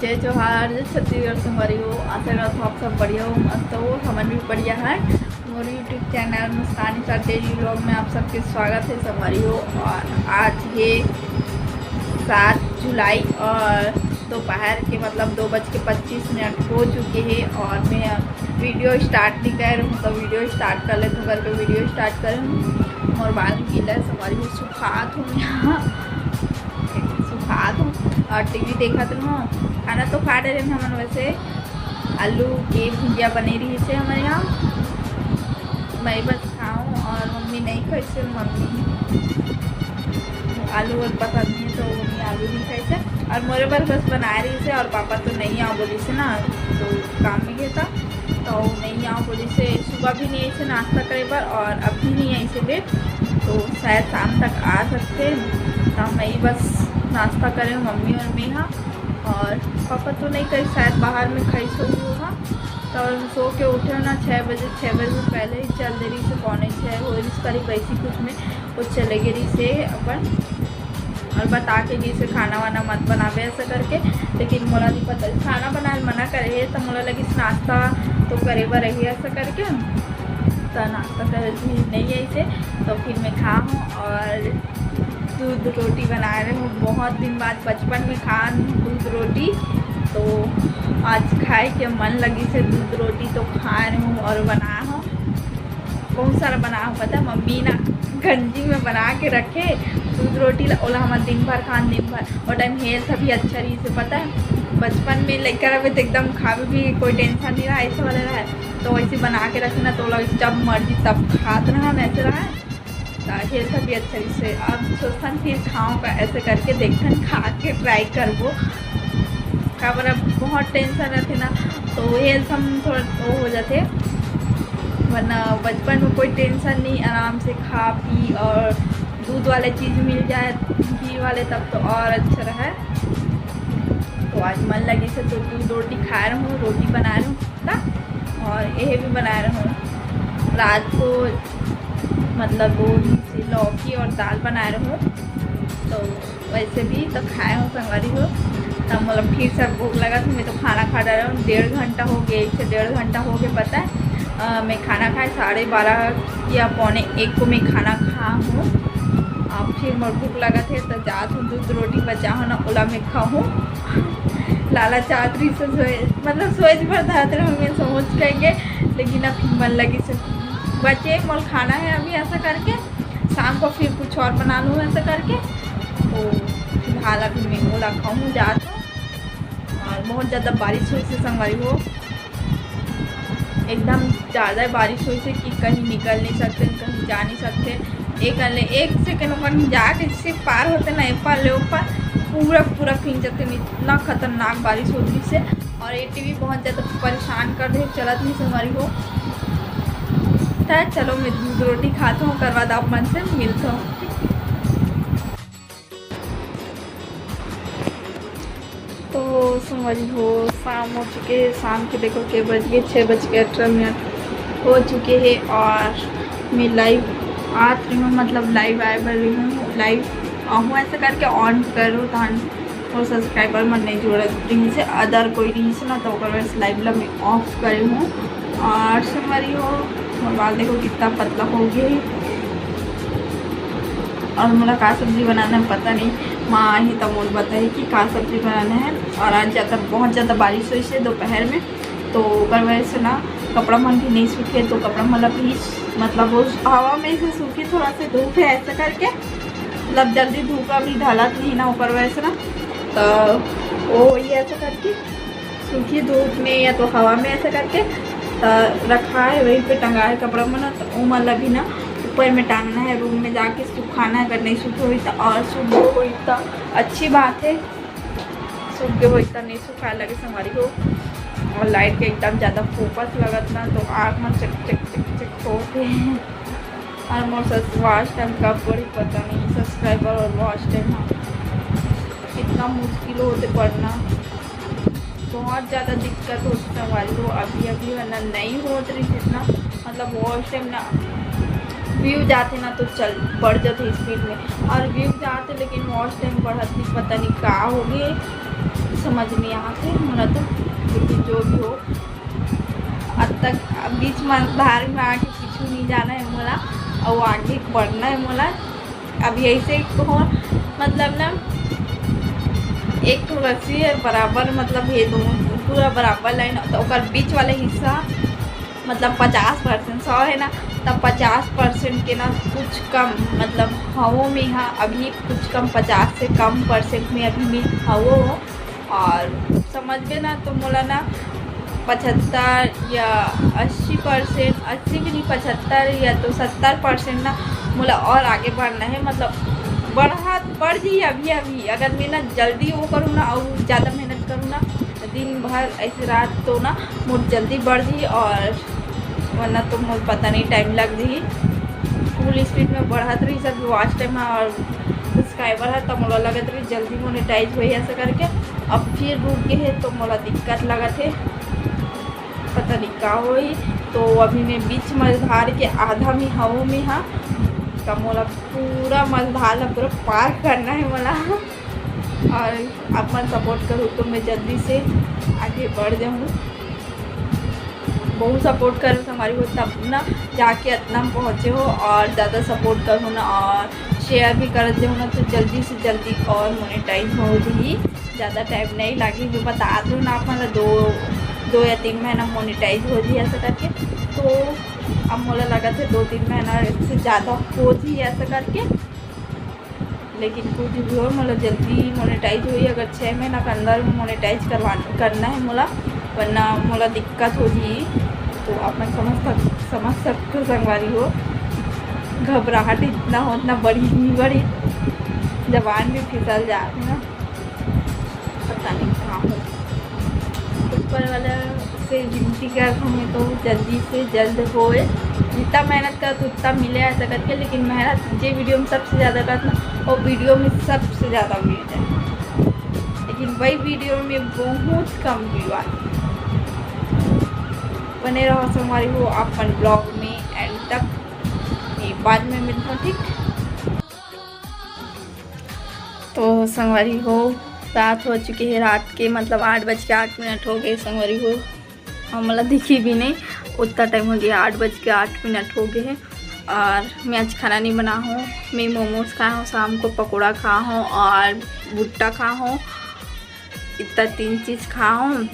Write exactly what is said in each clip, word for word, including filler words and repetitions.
जय जोहार, जय छत्तीसगढ़ संगवारी हो। आशा करत हो आप सब बढ़िया हो, मस्त हो। हमन भी बढ़िया है। मोर YouTube चैनल मुस्कान स्टार डेली व्लॉग में आप सबके स्वागत है संगवारी हो। और आज है सात जुलाई और दोपहर के मतलब दो बज के पच्चीस मिनट हो चुके हैं और मैं वीडियो स्टार्ट नहीं कर रही हूँ, तो वीडियो स्टार्ट कर लेते हैं करके वीडियो स्टार्ट कर रही हूँ। और बाल गीला है संगवारी हो, सुखात हूँ यहाँ, सुखात हूँ और टीवी देखत रहूँ। खाना तो खा डरे हमन, वैसे आलू के भुजिया बने रही से हमारे यहाँ, मैं बस खाऊँ और मम्मी नहीं खाई से, मम्मी आलू और पसंद नहीं है तो मम्मी आलू नहीं खाई से। और मोरे बर बस बना रही से और पापा तो नहीं आओ बोली से ना, तो काम में गए था, तो नहीं आओ बोली से। सुबह भी नहीं आई से नाश्ता करे बर और अब भी नहीं आई से लेट, तो शायद शाम तक आ सकते हैं। तो मैं ही बस नाश्ता करें मम्मी और मैं, हाँ। और पापा तो नहीं कहीं, शायद बाहर में खाई सो भी होगा। तो सो के उठे ना छः बजे, छः बजे से पहले ही चल दे रही से, पौने छः हो रही करीब ऐसी कुछ में वो चले गए रही से अपन। और बता के जैसे खाना वाना मत बनावे ऐसा करके, लेकिन मोला नहीं पता खाना बनाए मना करे है, तो मोला लगी नाश्ता तो करे बर रही ऐसा करके, तो नाश्ता करे भी नहीं आई से। तो फिर मैं खा हूँ और दूध रोटी बनाए रहे हूँ। बहुत दिन बाद बचपन में खान दूध रोटी, तो आज खाए के मन लगी से दूध रोटी, तो खा रहे हूँ और बना हूँ। बहुत सारा बना हूँ, पता है मम्मी ना गंजी में बना के रखे दूध रोटी ला, ओला हम दिन भर खान, दिन भर। और टाइम हेल्थ भी अच्छा रही से, पता है बचपन में लड़का रहे तो एकदम खावे भी कोई टेंशन नहीं रहा, ऐसे वाला रहा। तो वैसे बना के रखे ना, तो ओला जब मर्जी तब खात रहा, वैसे रहा। तो हेल्थ भी अच्छा रही से। अब सोचन फिर खाओ का ऐसे करके देखन, खा के ट्राई करबो। काबर अब बहुत टेंशन रहते ना, तो हेल्थ हम थोड़ा वो हो जाते, वरना बचपन में कोई टेंशन नहीं, आराम से खा पी और दूध वाले चीज़ मिल जाए, घी वाले, तब तो और अच्छा रहे। तो आज मन लगी से तो दूध रोटी खा रहा हूँ, रोटी बना रहा हूँ ना, और यह भी बना रहा हूँ रात को, मतलब वो लौकी और दाल बना रहा हूँ। तो वैसे भी तो खाए हो संगवारी हो, तब मतलब फिर सब भूख लगा था। मैं तो खाना खा डाला हूँ, डेढ़ घंटा हो गया, एक से डेढ़ घंटा हो गया, पता है। अ, मैं खाना खाए साढ़े बारह या पौने एक को मैं खाना खा हूँ। अब फिर मोर भूख लगा थे तो जात हूँ, दूध रोटी बचा हो ना, ओला मैं खाऊँ। लाला चाहत रही से सोए, मतलब सोए भर धात रहे हमें सोच कहेंगे, लेकिन अब मन लगी से बचे मोर खाना है अभी ऐसा करके, शाम को फिर कुछ और बना लूँ ऐसा करके। तो फिलहाल अभी मैं ओला खाऊँ जात हूँ। और बहुत ज़्यादा बारिश हुई से संगवारी हो, एकदम ज़्यादा बारिश हुई से कि कहीं निकल नहीं सकते, कहीं जा नहीं सकते। एक ले एक सेकंड ओकर जाके जैसे पार होते ना, ए पार ले ओ पार, पूरा पूरा भींग जाते। इतना खतरनाक बारिश होती से। और ये टीवी बहुत ज़्यादा परेशान कर दे, चलत नहीं संगवारी हो। तो चलो मैं दूध रोटी खात हूँ, ओकर बाद आप मन से मिलत हूँ। तो संगवारी हो, शाम हो चुके है, शाम के देखो के बज गए, छः बज के अठारह मिनट हो चुके हैं। और मैं लाइव आत रही हूँ, मतलब लाइव आए बर रही हूँ, लाइव आहूँ ऐसे करके ऑन करो तान और सब्सक्राइबर मन नहीं जुड़त रही से, अदर कोई रही से ना, तो ओकर वजह से लाइव ला मैं ऑफ करे हूँ। और संगवारी हो, मोर बाल देखो कितना पतला हो गया है। और मोला का सब्जी बनाना है पता नहीं, माँ ही तो मोला बताई कि का सब्जी बनाना है। और आज ज़्यादा, बहुत ज़्यादा बारिश हुई से दोपहर में, तो ओकर वजह से ना कपड़ा मन भी नहीं सूखे, तो कपड़ा मन भी मतलब वो हवा में से सूखे, थोड़ा सा धूप है ऐसा करके, मतलब जल्दी धूप अभी ढलत नहीं ना, ओकर वजह से ना, तो वो वही ऐसा करके सूखी धूप में या तो हवा में ऐसा करके, अ, रखा है, वहीं पे टंगा है कपड़ा मन, तो वो मन ला भी ना ऊपर में टांगना है, रूम में जाके सुखाना है। अगर नहीं सूखे हुई तो, और सूख गए हुई तो अच्छी बात है, सूख गए हुई तो नहीं सुखाए लगे संगवारी हो। और लाइट के एकदम ज़्यादा फोकस लगत ना, तो आँख में चक चक चक चक होते हैं। और मोर सस-, वॉच टाइम कब बढ़ी पता नहीं, सब्सक्राइबर और वॉच टाइम, हाँ, कितना मुश्किल होते पढ़ना, बहुत ज़्यादा दिक्कत होती संगवारी हो। अभी अभी है ना, नहीं होत रही इतना, मतलब वॉच टाइम ना व्यू जाते ना तो चल बढ़ जाते स्पीड में, और व्यू जाते लेकिन वॉच टाइम बढ़त नहीं, पता नहीं का हो गए। समझ नहीं आते मोला तो। लेकिन जो भी हो, अब तक बीच में धार में आके कुछ नहीं जाना है मोला, और आगे बढ़ना है मोला। अब यही से हो, मतलब ना, एक ठो रस्सी है बराबर, मतलब ये दोनों पूरा बराबर लाइन, तो ओकर बीच वाला हिस्सा मतलब पचास परसेंट, सौ है ना, तब पचास परसेंट के ना कुछ कम, मतलब हवो में, हाँ, अभी कुछ कम, पचास से कम परसेंट में अभी में हवो। और समझबे ना तो मोला ना पचहत्तर या अस्सी परसेंट, अस्सी भी नहीं, पचहत्तर या तो सत्तर परसेंट ना मोला और आगे बढ़ना है। मतलब बढ़ा बढ़ जी अभी अभी, अगर मैं ना जल्दी वो करूँ ना और ज़्यादा मेहनत करूँ ना, तो दिन भर ऐसे रात तो ना मोर जल्दी बढ़ जी। और वरना तो मोर पता नहीं टाइम लग जी, फुल स्पीड में बढ़त रही सब वॉच टाइम और सब्सक्राइबर है, तो मोला लगत रही जल्दी मोनेटाइज होई ऐसा करके। अब फिर रुक गए है तो मोला दिक्कत लगत है, पता नहीं का होई। तो अभी मैं बीच मझधार के आधा में हवो में हाँ, तो मोला पूरा मझधार ला पूरा पार करना है मोला। और आप मन सपोर्ट करो तो मैं जल्दी से आगे बढ़ जाऊँ। बहुत सपोर्ट करो संगवारी हो, तब ना जाके इतना पहुँचे हो। और ज़्यादा सपोर्ट करो ना और शेयर भी कर दे हो ना, तो जल्दी से जल्दी और मोनेटाइज हो जाही। ज़्यादा टाइम नहीं लागी, मैं बता दो ना आप मन ला, दो दो या तीन महीना मोनेटाइज हो जाही ऐसा करके। तो अब मोला लगत है दो तीन महीना से ज़्यादा हो जाही ऐसा करके। लेकिन कुछ भी हो, मोला जल्दी मोनेटाइज होई। अगर छः महीना के अंदर मोनेटाइज करवा करना है मोला, वरना मोला दिक्कत हो जी। तो आप मन समझ सक समझ सकते हो संगवारी हो, घबराहट इतना हो, इतना बड़ी नहीं बड़ी, जबान भी फिसल जाती ना, पता नहीं कहाँ हो। ऊपर वाला से विनती कर हमें तो जल्दी से जल्द होए, जितना मेहनत कर उतना मिले ऐसा करके। लेकिन मेहनत जे वीडियो में सबसे ज़्यादा करत ना, वो वीडियो में सबसे ज़्यादा मिल जाए, लेकिन वही वीडियो में बहुत कम व्यू आते। बने रहो संगवारी हो आप मन ब्लॉग में एंड तक, ये बाद में मिलता हूँ, ठीक। तो संगवारी हो, रात हो चुके है, रात के मतलब आठ बज के आठ मिनट हो गए संगवारी हो। हमला दिखी भी नहीं, उतना टाइम हो गया, आठ बज के आठ मिनट हो गए है। और मैं आज खाना नहीं बना हूँ, मैं मोमोज खाया हूँ, शाम को पकौड़ा खाया हूँ और भुट्टा खाया हूँ, इतना तीन चीज़ खाया हूँ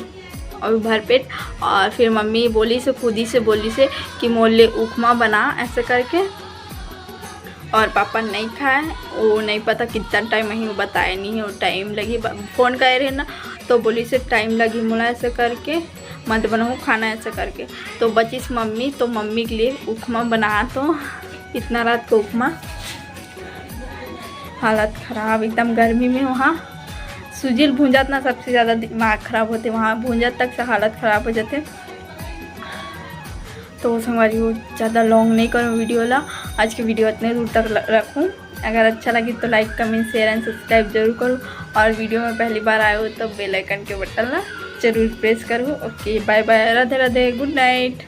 और भरपेट। और फिर मम्मी बोली से, खुदी से बोली से कि मोर ले उपमा बना ऐसे करके। और पापा नहीं खाए, वो नहीं पता कितना टाइम ही, वो बताए नहीं है, वो टाइम लगी। ब- फ़ोन करे रहे ना, तो बोली से टाइम लगी मोला ऐसे करके, मत बनाओ खाना ऐसे करके। तो बचिस मम्मी, तो मम्मी के लिए उपमा बना, तो इतना रात को उपमा। हालत खराब एकदम गर्मी में, वहाँ सुजिल भूंजत ना सबसे ज़्यादा दिमाग खराब होते, वहाँ भूंजत तक से हालत खराब हो जाते। तो संगवारी हो, ज़्यादा लॉन्ग नहीं करूँ वीडियो ला, आज के वीडियो इतने दूर तक ल- रखूँ। अगर अच्छा लगे तो लाइक, कमेंट, शेयर एंड सब्सक्राइब जरूर करो, और वीडियो में पहली बार आए हो तो बेल आइकन के बटन ला जरूर प्रेस करो। ओके, बाय बाय, राधे राधे, गुड नाइट।